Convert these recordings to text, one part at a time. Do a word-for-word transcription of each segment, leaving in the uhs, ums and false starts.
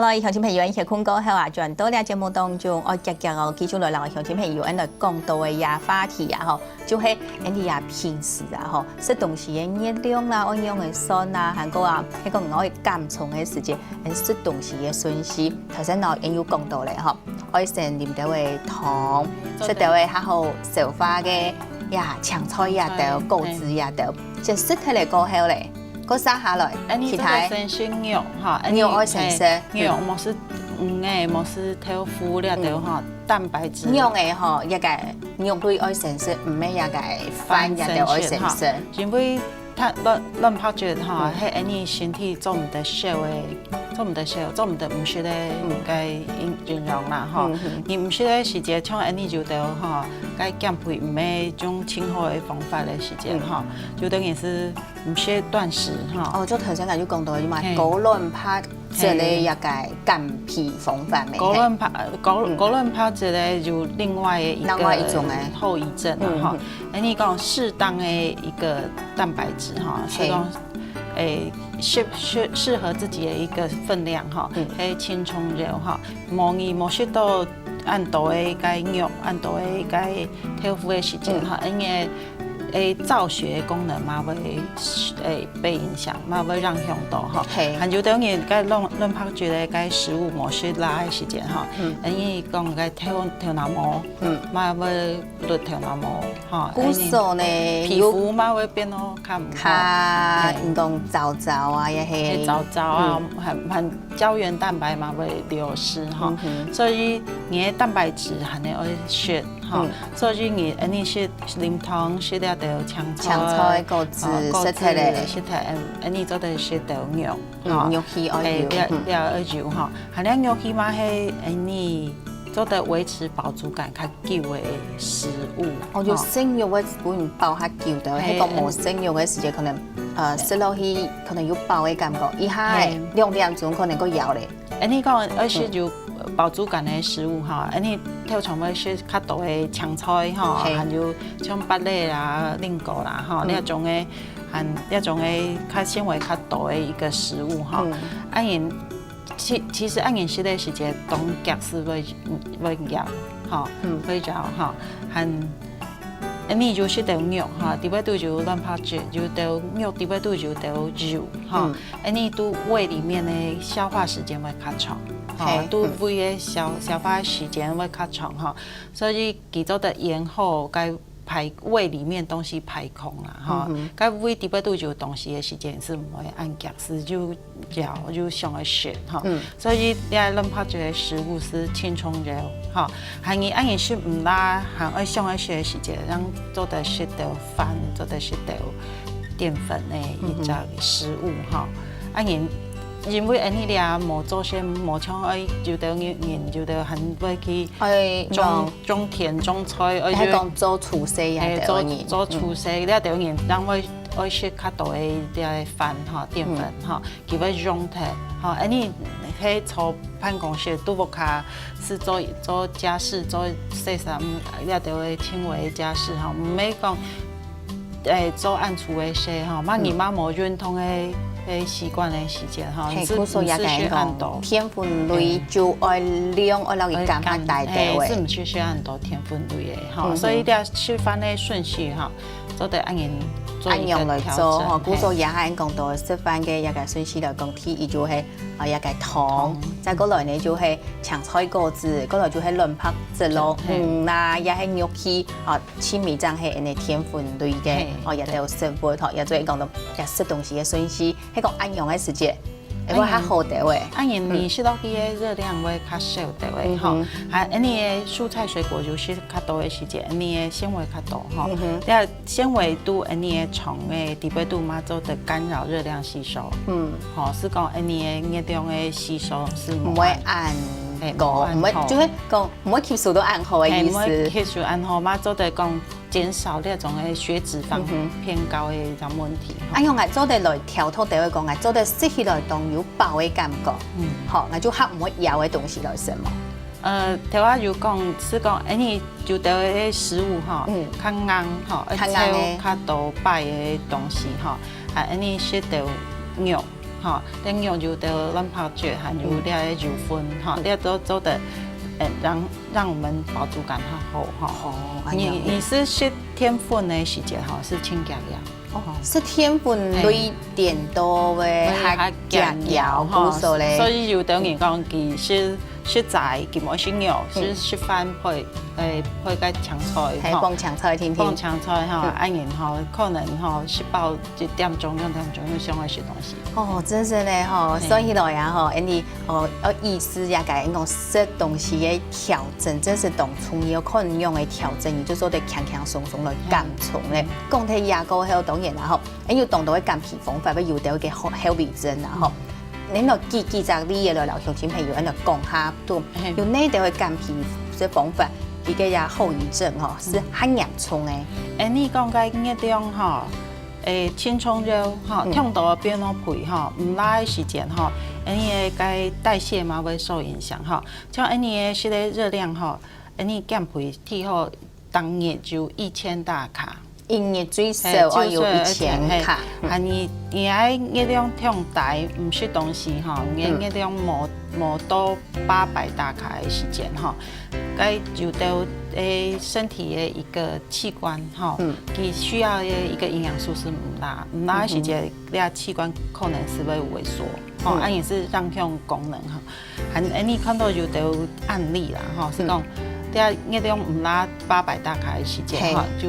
好了，鄉親朋友，歇睏過後啊，轉到這節目當中，哦，遽遽哦，繼續來摎鄉親朋友，𫣆來講到个這話題啊，吼，就係𫣆俚啊平時啊，吼，食東西个熱量啦，愛仰仔算啊，還過啊，係講𠊎愛減重个時節，𫣆食東西个順序，頭先哦，𫣆有講到咧，吼，愛先啉兜个湯，食兜个較好消化个呀，青菜呀兜、果子呀兜，先食忒了過後咧。 過續下來，恁呢做得先食肉哈，恁呢肉愛先食，嘿，肉，嗯。無食魚仔，無食豆腐這兜哈，嗯。蛋白質。肉仔吼，這个肉類愛先食，毋係這个飯這兜愛先食。飯先食哈，因為佢卵、卵白質哈，嗯。係恁呢身體做毋得少个，做毋得少，做毋得毋食个嗯。个營、營養啦哈。嗯哼。你毋食个時節，像恁呢有兜哈，該減肥毋係用盡好个方法个時節哈，嗯。就等於係 毋係斷食哈。哦，就頭先𠊎就講到个嘛，嘿。高卵白質个一个減肥方法咩？高卵白、呃，高、嗯。高卵白質个有另外个一个另外一種个。後遺症啊哈。嗯，嗯。恁呢講適當个一个蛋白質哈，嘿。係講，誒，適、適、適合自己个一个分量哈，嗯。係輕鬆个哈。無你無食到恁多个該肉，恁多个該豆腐个時間哈，嗯。恁呢 誒，造血功能嘛會，誒，被影響，嘛會影響到吼。嘿。還有兜人該卵、卵白質个該食物無食啦个時間吼，嗯。等於講該頭、頭那毛，嗯。嘛會熝頭那毛，吼，故所呢，皮膚嘛會變到較毋好。較，嘿。你講皺皺啊，也係。嘿，皺皺啊，嗯。還、還膠原蛋白嘛會流失吼。嗯哼。所以你个蛋白質還係愛食吼。嗯。所以你，恁呢食 啉湯食這兜青菜，青菜、果子，哦，果子，食忒咧。食忒，嗯，恁呢做得食兜肉，嗯，吼。肉係愛有，誒，這，嗯。這愛有吼。還有肉係嘛係，恁呢做得維持飽足感較久个食物，哦，有吼。食肉个分人飽較久个，嘿，係講無食肉个時節，可能，呃，食落去可能有飽个感覺，一下嘿。兩點鐘可能過枵咧。 恁呢講，愛食有飽足感个食物吼，嗯。恁呢通常會食較多个青菜吼，嘿。還有像芭樂啦、蘋果啦吼，嗯。這種个，還這種个較纖維較多个一个食物吼。嗯。啊，人其、其實啊，人食个時節，當遽係會、會枵吼，嗯。會枵吼，還 恁呢有食兜肉吼，裡背都有卵白質，有兜肉裡背都有兜油吼。嗯。恁呢都胃裡面个消化時間會較長，吼，嘿，都胃个消、消化時間會較長吼，所以佢做得延後該排、胃裡面東西排空啦，吼。嗯哼。該胃裡背都有東西个時間係毋會恁遽，係有 枵，有想愛食吼。嗯。所以這卵白質个食物係輕鬆个吼。還有恁樣食毋罅，還愛想愛食个時節，正做得食兜飯，做得食兜澱粉个一隻食物吼。嗯哼。啊，人因為恁樣咧，無做些，無像愛有兜人，人有兜還會去愛種、用種田、種菜，愛去，還講做廚師啊，嘿，做、對，做廚師，嗯。這兜人正會愛食較多个這个飯吼，澱粉吼。嗯。 佢會用忒。吼，恁樣係坐辦公室，在屋下係做、做家事、做洗衫，這兜个輕微个家事吼，毋係講，誒，做恁粗个事吼，嘛你嘛無運動个、个習慣个時節吼，係，係毋係食恁多。故所也講澱粉類就愛量，愛落去減較大兜个。係，係毋係食恁多澱粉類个吼，嗯哼。所以這食飯个順序吼， 做得恁樣做一個調整，恁樣來做吼，嘿。故所也還講到食飯个一個順序來講，第一就係，啊，一個湯，湯。再過來呢就係青菜果子，過來就係卵白質咯，嘿。嗯，那也係肉類，啊，盡尾正係恁樣澱粉類个，嘿，哦，也都有食物吼，也做得講到也食東西个順序，係講恁樣个時節， 會較好兜仔。啊，因為你食落去个熱量會較少兜仔吼。嗯哼。啊，恁樣个蔬菜水果就食較多个時節，恁樣个纖維較多吼。嗯哼。這纖維對恁樣个腸个裡背肚嘛做得干擾熱量吸收。嗯。吼，係講恁樣个熱量个吸收係無恁，毋會恁高，嘿，無恁好。毋會，就係講毋會吸收到恁好个意思。嘿，毋會吸收恁好嘛，做得講 減少這種个血脂肪，嗯哼。偏高个一種問題。啊，用來做得來調節，就係講，𠊎做得食起來當有飽个感覺。嗯。吼，𠊎就較毋會枵个東西來食嘛。呃，頭下有講，係講，哎，你有兜个食物吼，嗯。較硬吼，愛較硬个。摷較多擺个東西吼，啊，哎，你食兜肉，吼，等於有兜卵白質，還有這个油分，吼，這都做得，呃，讓，讓我們飽足感較好，吼。哦，恁樣。你，你係食澱粉个時節，吼，係盡遽了。哦，食澱粉類顛倒个，嘿，較遽了，吼，所以有兜人講，佢食，食齋，佢無食肉，嗯。食，食飯配，誒，配个青菜，嘿，吼。放青菜定定。放青菜，吼，嗯。恁樣，吼，可能，吼，食飽 一點鐘、兩點鐘又想愛食東西。哦，真係呢吼，嘿。所以來啊吼，恁樣哦，要意識這个，講食東西个調整，真係當重要。看你仰般調整，你就做得輕輕鬆鬆來減重咧。嗯。講忒這个後，當然啦吼，恁有當多个減肥方法，有兜个後，後遺症啦吼。恁樣舉，舉隻例來，摎鄉親朋友恁樣講下，都嘿。有哪兜个減肥个方法，佢个這後遺症吼，係較嚴重个。誒，你講个月亮吼， 誒，青蔥肉吼，嗯。忒多變到肥吼，毋罅个時間吼，恁樣个代謝嘛會受影響吼。像恁樣个食个熱量吼，恁樣減肥最好當日就一千大卡。一日最少嘿，愛有一千卡。最少一千，嘿。嗯。啊，你，你愛月亮忒低，毋食東西吼，你个嗯。月亮無，無到八百大卡个時間吼， 該有兜誒身體个一个器官吼，嗯。佢需要个一个營養素係毋罅，毋罅个時節，嗯哼。這器官可能係會萎縮，吼，嗯。啊，也係影響功能吼。還，誒，你看到有兜案例啦，吼，係講，嗯。這月亮毋罅八百大卡个時節，嘿。吼，就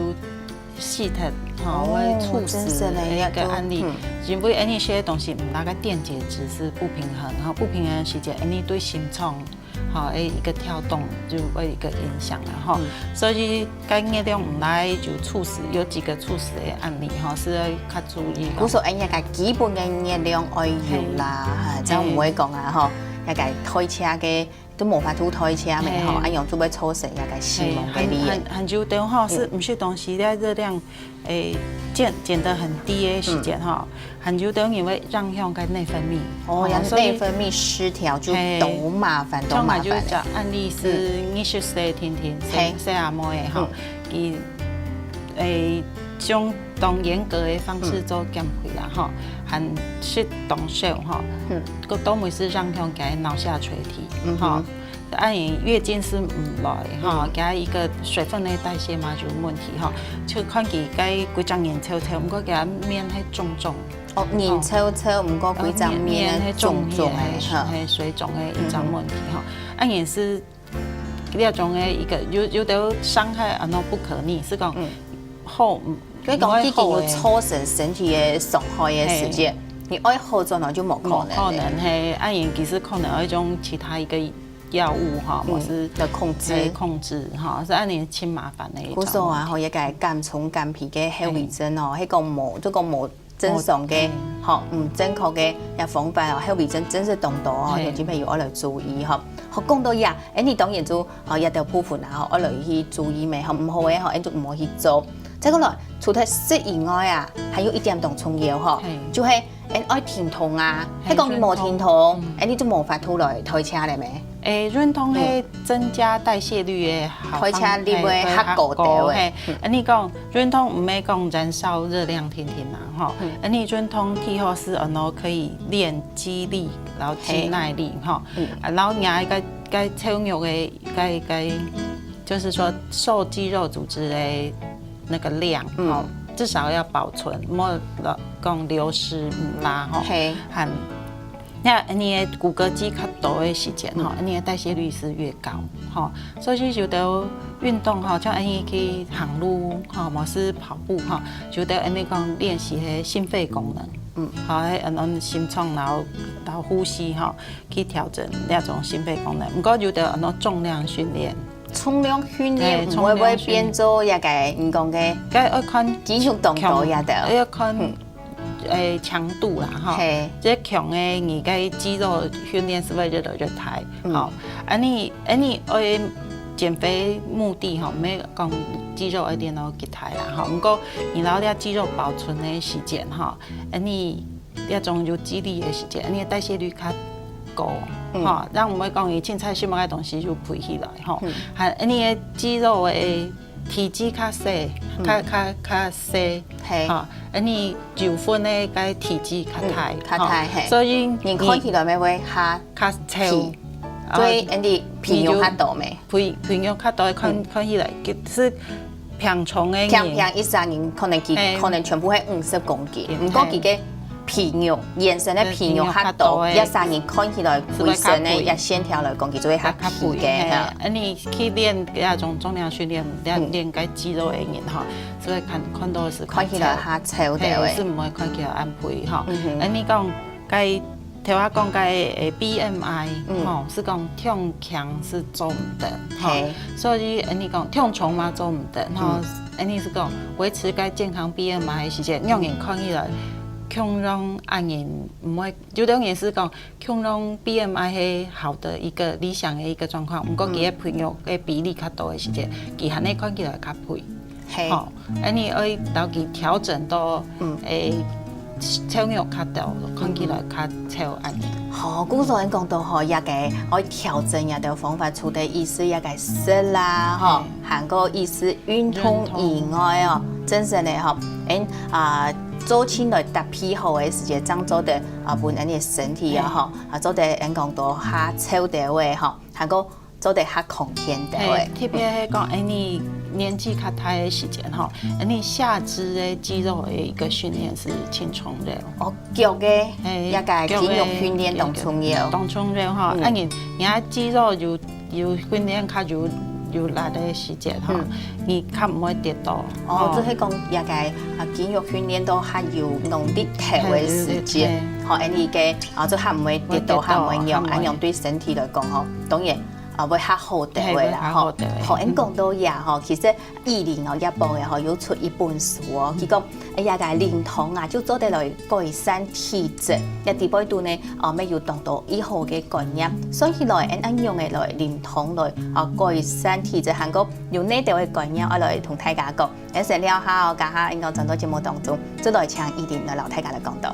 死忒，吼，哦，會猝死个一个案例。真係呢，也都，嗯。因為恁樣个東西毋罅个電解質係不平衡，吼，不平衡个時節，恁樣對心臟 吼，誒，一个跳動就會一个影響了吼。嗯。所以該月亮毋罅就猝死，有幾个猝死个案例吼，係愛較注意咯。故所恁樣个基本个月亮愛有啦，嘿。哈，這樣毋會講啊吼，嘿。該个代謝个都無法度代謝咩吼，嘿。恁樣就會造成該个死亡个例。嘿，還，還，還有兜吼，係嗯。毋食東西，這熱量 誒，減，減得很低个時間吼，嗯。還有兜人會影響該內分泌。哦，吼，所以內分泌失調就嘿，當麻煩，當麻煩咧。像就講案例係嗯。二十歲定定，嘿。細，細阿妹个吼，嗯。佢，誒，用當嚴格个方式做減肥啦吼，嗯。還食當少吼，嗯。个都會係影響佢个腦下垂體，嗯哼。吼。 啊，因為月經係毋來吼，嗯。佢一个水分个代謝嘛就有問題吼，就看佢該規張面臭臭，毋過佢面係腫腫。哦，面臭臭，毋過規張面係腫腫个，面，面係腫起來，吼。係水腫个一種問題吼。嗯哼。啊，也係這種个一个，有，有兜傷害啊，那不可逆，係講嗯。好，嗯，所以講，既經有造成身體个傷害个時節，嘿。你愛好轉來就無可能咧。無可能，嘿，啊，因其實可能愛用其他一个 藥物吼，嗯，或是來控制。來控制吼，係恁樣真麻煩个一種。故所啊，吼，這个減重減肥个後遺症哦，嘿。係講無，就講無正常个，嗯。吼，毋正確个這方法哦，後遺症真係當多哦，嘿。有機會有愛來注意吼。好，講到這，誒，你當然就，吼，這兜部分啊，吼，愛來去注意咩，吼，毋好个，吼，誒，就毋好去做。再過來，除忒食以外啊，還有一點當重要吼，嘿。就係 誒，愛停動啊，嘿，係講你無停動，運動。嗯。誒，你就無法度來代謝了咩？誒，運動係增加代謝率个好方，代謝率會較高个，嘿，嘿。嗯。誒，你講運動毋係講燃燒熱量定定嘛，吼。嗯。誒，你運動最好係，呃，可以練肌力，然後肌耐力，嘿。吼。嗯。啊，然後你還該，該瘦肉个，該，該，就是說瘦肌肉組織个 那個量，嗯。吼，至少要保存，莫講流失，嗯，啦，吼。嘿。還，那你个骨骼肌較多个時間，吼，嗯。你个代謝率係越高，吼。所以就有兜運動，吼，像你去行路，吼，或是跑步，吼，就有兜恁樣講練習个心肺功能，嗯。吼，該，嗯，嗯，心臟，然後，然後呼吸，吼，去調整那種心肺功能。毋過有兜恁樣重量訓練， 重量訓練，嘿，毋會，重量訓練。會變做這个，你講个，該愛看肌肉動作這兜。愛看，嗯。誒，強度啦，吼。嘿。這強个，你个肌肉訓練係會越來越大，嗯。吼。恁樣，恁樣愛減肥目的，吼，毋係講肌肉愛練到幾大啦，吼。毋過，你摎這肌肉保存个時間，吼，恁樣 這種有肌力个時間，恁樣代謝率較高，嗯。吼，恁樣毋會講你凊彩食麼个東西就肥起來，吼。嗯。還恁樣个肌肉个體積較細，較較較細，係，吼，恁呢九分个个體積較大，嗯，較大，吼，係。所以人看起來乜會較較瘦，肥，所以恁呢肥肉較多咩？肥肥肉較多，看看起來就是。 平常个人，平平一儕人可能佢可能全部係五十公斤，毋過佢个皮肉，圓身个皮肉較多，一儕人看起來維生个，也線條來講，佢就會較肥个。恁呢去練該種重量訓練，練練該肌肉个人吼，就會看看到係看起來較瘦个，係毋會看起來恁肥吼。恁呢講， 該頭下講該个B M I，吼，係講忒輕係做毋得，吼。所以恁呢講忒重嘛做毋得，吼。恁呢係講維持該健康B M I个時節，仰般看起來，共樣恁呢毋會，有兜人係講共樣B M I係好的一個理想个一個狀況，毋過佢个肥肉个比例較多个時節，佢還係看起來較肥。 吼，恁呢愛摎佢調整到，嗯，欸，瘦肉較多，看起來較瘦恁呢。吼，故所恁講到吼，這个愛調整這兜方法，除了意思這个食啦，吼，還過意思運動以外哦，真正个吼，恁啊，做起來搭配好个時節，正做得啊，分恁呢身體啊，吼，啊，做得恁講到較瘦兜仔吼，還過 做得較康健兜仔。特別係講，欸，你年紀較大个時節吼，欸，你下肢个肌肉个一個訓練係盡重要。哦，腳个，也个肌肉訓練當重要。當重要吼，啊你你个肌肉有有訓練較有有力个時節吼，你較毋會跌倒。哦，就係講也个啊，肌肉訓練到較有能力頭个時節，吼，欸，你个啊，就較毋會跌倒，較毋會仰，恁樣對身體來講吼，當然 啊，會較好兜仔啦，吼。好，恁講到這吼，其實意林哦，這幫仔吼，有出一本書哦，佢講，哎呀，該啉湯啊，就做得來改善體質。這底背肚呢，哦，乜有當多一好个觀念，算起來，恁恁樣个來啉湯來，啊，改善體質，還過有哪兜个觀念，愛來同大家講。恁先尞下哦，這下應該轉到節目當中，就來請意林來摎大家來講到。